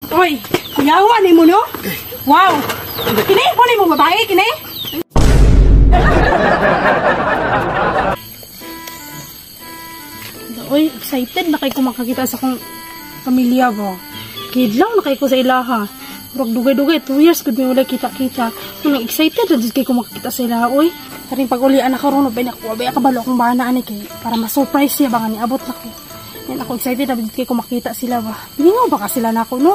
Oy, kuyawa ni mo no? Wow. Kini mo ni mo babae kini? Oy, excited na kay ko makakita sa akong pamilya ba. Kidlaw na kay ko sa ilaha. Murag dugay-dugay 2 years gud mi wala kita-kita. Nung excited na jud kay ko makakita sa ilaha oy. Karing pag-uli anak karon bay nako, bay kabalo akong bana ani kay para ma-surprise siya ba nga niabot na ko. Yan ako excited na jud kay ko makita sila ba. Mingaw ba ka sila nako no?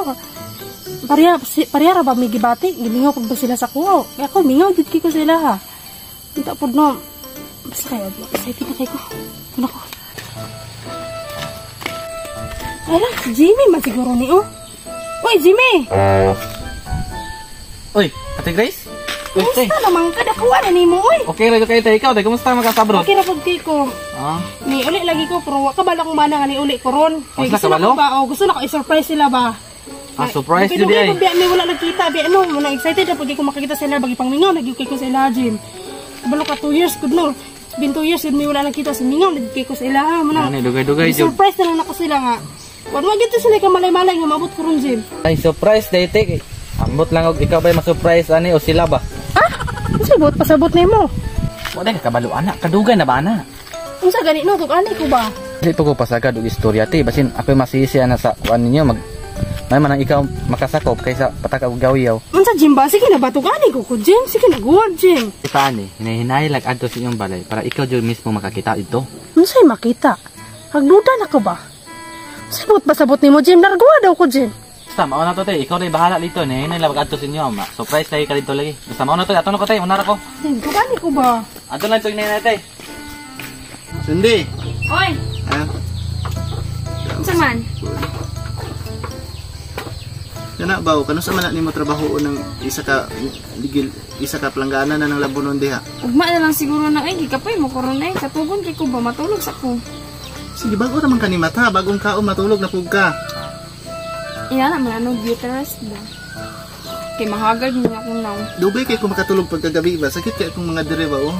Pareha pareha ra ba mi gibati? Gimingaw pud ba sila sa kuha? Kaya ako mingaw jud kay ko sa ilaha. Unta pud no. Basta kayo excited na kay ko. Nako. Ay lang, si Jimmy man siguro ni oh. Uy, Jimmy! Uy, Ate Grace? Uy, kumusta naman ka? Nakuha na nimo, uy! Okay, ra kayo tayo. Ikaw, tayo. Kumusta makasabro? Okay ra pud kay ko. Ah? Ni uli lagi ko, pero wa ka bala kong mana nga ni uli ko ron. Kay gusto na ko ba? Oh, gusto na ko i-surprise sila ba? Ah, surprise jud ay. Biya mi wala nagkita, biya no, muna excited na pud ko makakita sila bagi pangmingaw lagi kay ko sa ila, Jim. Kabalo ka 2 years gud no. It's been 2 years gud mi wala nagkita sa mingaw lagi kay ko sa ila, muna. Dugay-dugay jud. Surprise na lang nako sila nga. Wala wa gito sila ka malay-malay nga maabot ko ron, Jim. Ay, surprise day te. Ambot lang og ikaw bay ma-surprise ani o sila ba? Ha? Unsa buot pasabot nimo? Wa day kabalo ana, kadugay na ba ana? Unsa gani no tug ani ko ba? Dili pa ko pasagad og istorya te, basin ako'y masisi ana sa kuan ninyo mag may man ang ikaw makasakop kaysa pataka og gawiyaw. Unsa Jim ba? Sige na ba tug ani ko ko Jim? Sige na guwag Jim. Pa ani, hinahinay lag adto sa inyong balay para ikaw jud mismo makakita dito. Unsay makita? Hagduda na ko ba? Sabot pasabot nimo Jim, larguwa daw ko Jim. Basta mao na to te, ikaw rin bahala dito, hinay lang adto sa inyo, ma. Surprise tayo ka dito lagi. Basta mao na to, ato na ko te, una ra ko. Jim, tug ani ko ba? Ato lang to hinay te. Sundi. Oy. Ha? Unsa man? Kana ba kanu sa man nimo trabaho ng isa ka ligil, isa ka planggana na ng labunon diha? Ugma na lang siguro na ay gikapoy mo karon ay katugon kay ko ba matulog sa ko. Sige, bago raman ka ni mata, bagong kao matulog na pug ka. Iya na man ano uterus ba. Kay mahagad ni akong naw. Dugay kay ko makatulog pagkagabi ba? Sakit kay akong mga dire ba oh.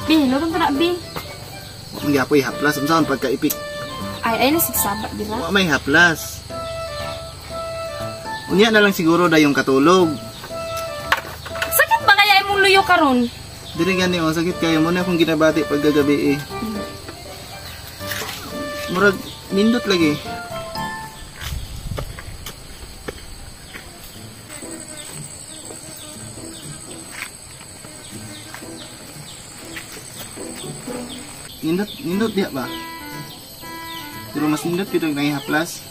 Bi, lutong ta na bi. Wa man gyapoy haplas unsaon pagkaipik. Ay ay nasigsaba dira. Wa may haplas. Unya na lang siguro dayong katulog. Sakit ba kaya imong luyo karon? Dili gani oh, sakit kayo mo na akong ginabati pagkagabi eh. Murag nindot lagi. Nindot, nindot diha ba? Pero mas nindot pito yung nahihaplas.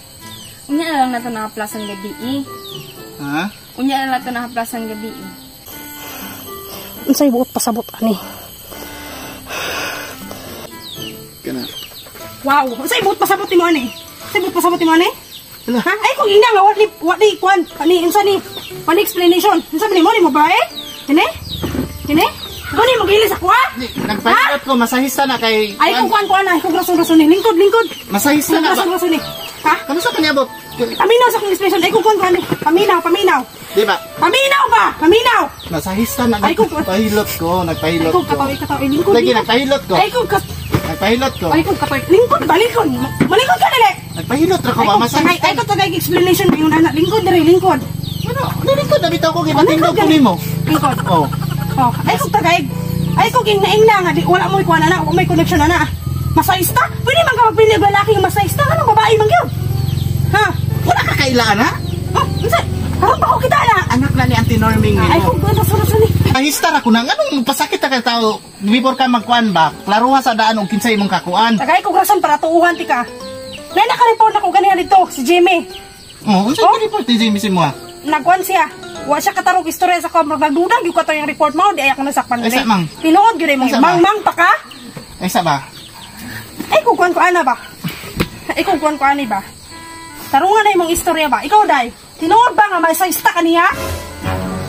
Unya na lang nato nahaplas ang gabi eh. Ha? Unya na lang nato nahaplas ang gabi eh. Unsay buot pasabot ani? Kana. Wow, unsay buot pasabot nimo ani? Unsay buot pasabot nimo ani? Ala. Ha? Ay kung ingna nga what ni kwan, ani unsa ni? Ani explanation. Unsa man nimo ni mo ba eh? Kini? Kini? Kuni mo gili sa kuha? Nagpahilot ko masahista na kay ay kung kuan kuan ay kung rason-rason ni lingkod lingkod. Masahista na ba? Rason-rason ni. Ha? Kano sa kaniabot? Paminaw sa akong expression. Ay kung kuan kuan ni. Paminaw, paminaw. Di ba? Paminaw ba? Paminaw. Masahista na ay kung nagpahilot ko, nagpahilot ay kung ko. Kataw, kataw, lingkod. Lagi nagpahilot ko. Ay kung nagpahilot ko. Ay kung kataw, lingkod ba lingkod? Malingkod ka dili. Nagpahilot ra ko ba masahista? Ay kung tagay explanation mayon ana, lingkod diri lingkod. Ano? Lingkod na bitaw ko gipatindog ko nimo. Lingkod. Oh. Oh, ay kung tagay. Ay kung ingna-ingna nga di wala mo ikuan ana, wala may connection ana. Masahista? Pwede man ka magpili og lalaki nga masahista, anong babae man gyud? Ha? Wala ka kaila ana? Oh, unsa? Karon pa ko kita ana. Anak na ni Auntie Norming nimo. Ay kung rason-rason ni. Masahista ra ko na nganong pasakit ka tao before ka magkuan ba? Klaruha sa daan og kinsay imong kakuan. Tagay kog rason para tuuhan ti ka. Nay naka-report ako ganiha dito si Jimmy. Oh, unsa oh? Report ni Jimmy si mo? Nagkuan siya. Wa siya katarong istorya sa kamera. Nagduda gyud ka to yung report mo, di ay ako nasakpan diri. Ay, mang. Tinuod gyud imong mang pa ka. Ay sa ba? Ay kung kuan ko ana ba? Ay kung kuan ko ani ba? Tarungan na imong istorya ba? Ikaw day. Tinuod ba nga masaysta ka niya?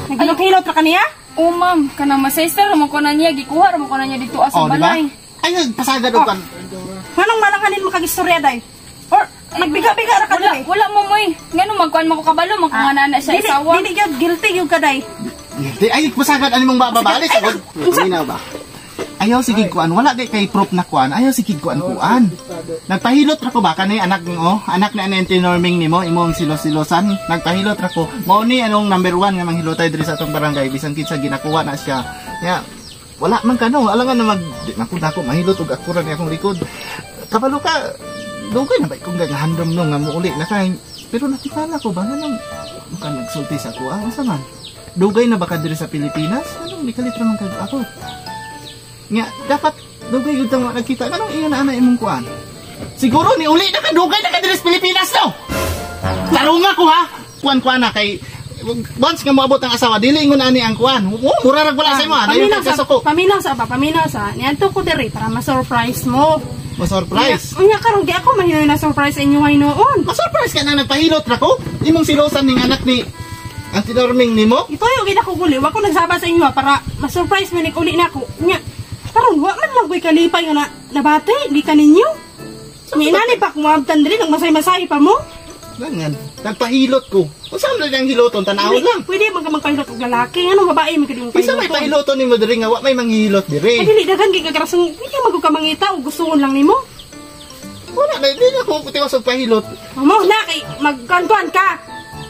Nagilot-hilot ra kaniya? Oh ma'am, kanang masaysta ra man ko na niya, gikuha ra man ko na niya dito sa oh, balay. Diba? Ay nagpasagad og kan. Nganong malanghanin makag-istorya day? Or nagbiga-biga ra ka diri? Wala mo moy. Ngano magkuan man ko kabalo man kung ana na siya isawa. Dili gyud guilty gyud ka day. Guilty ay pasagad ani mong bababali sagod. Minaw ba? Ayaw sige kuan, wala kay proof na kuan. Ayaw sige kuan kuan. Nagpahilot ra ko ba kani anak mo? Anak na ani tinorming nimo, imong silos-silosan. Nagpahilot ra ko. Mao ni anong number 1 nga manghilotay diri sa atong barangay bisan kinsa ginakuha na siya. Nya wala man kano, alangan na mag di man ko nako mahilot og ako ra ni akong likod. Kabalo ka, dugay na ba ikong gagahandom no nga muuli na kay pero natikala ko ba nganong mukhang nagsulti sa ako ah, unsa man? Dugay na ba ka diri sa Pilipinas? Anong nikalit ra man kag ako? Nga dapat dugay gyud tang nagkita nganong iya na ana imong kuan? Siguro ni uli na ka dugay na ka diri sa Pilipinas no. Tarunga ko ha. Kuan-kuan na kay once nga moabot ang asawa dili ingon ani ang kuan. Oh, mura ra wala sa imo. Ano Paminaw yung sa, kasuko? paminaw sa ba, paminaw sa. Niadto ko diri para ma-surprise mo. Ma-surprise. Unya karon kay ako mahinoy na surprise sa inyo hinuon. Ma-surprise ka na nagpahilot ra ko. Imong silosan ning anak ni ang tinorming nimo. Ituyo gid ako guli, wa ko nagsaba sa inyo ha, para ma-surprise mo ni uli na ako. Unya karon wa man lang ko'y kalipay nga na nabati gikan ninyo. Unya inani pa kung maabtan diri nagmasay-masay pa mo. Langan, nagpahilot ko. Unsa man ang hiloton tan-awon lang. Pwede man ka magpahilot og lalaki, ngano babae man gid mo Kinsa may pahiloton nimo diri nga wa may manghilot Ay diri? dili daghan gid kagrasong pwede man gud ka mangita og gustoon lang nimo. Wala na di na ko tiwas og pahilot. Mo na kay magkantuan ka.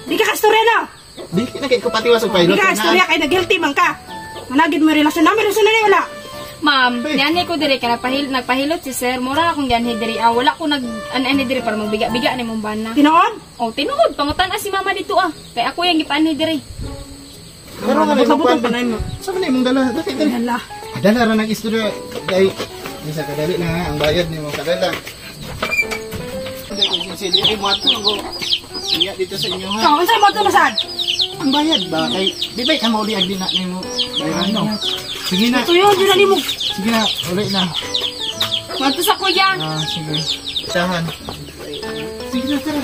Di ka kastorya na. Di na kay ko patiwas og Di pahilot. ka kastorya kay na-guilty man ka. Managid mo relasyon namin, relasyon na ni wala. Ma'am, Hey. nianhi ko diri kay nagpahilot si sir. Mura akong gianhi diri. Ah, wala ko nag anhi diri para magbiga-biga ni mong bana. Tinuod? Oh, tinuod pangutan si mama dito ah. Kay ako yang gipaanhi diri. Pero nga Labot-labot imong kuan. ang panay mo. Sa man imong dala? Dali dali. Dala. Dala ra nang istorya kay bisa kadali na ha, ang bayad nimo kadala. Sige, ay mo ato go. Iya dito sa inyo ha. Ikaw, unsay mo to nasad? Ang bayad ba kay di ba ka mauli ang dina nimo bayaran no. Sige na. Tuyo jud na nimo. Sige na, uli na. Ngadto sa kuya. Ah, sige. Tahan. Sige na, tara.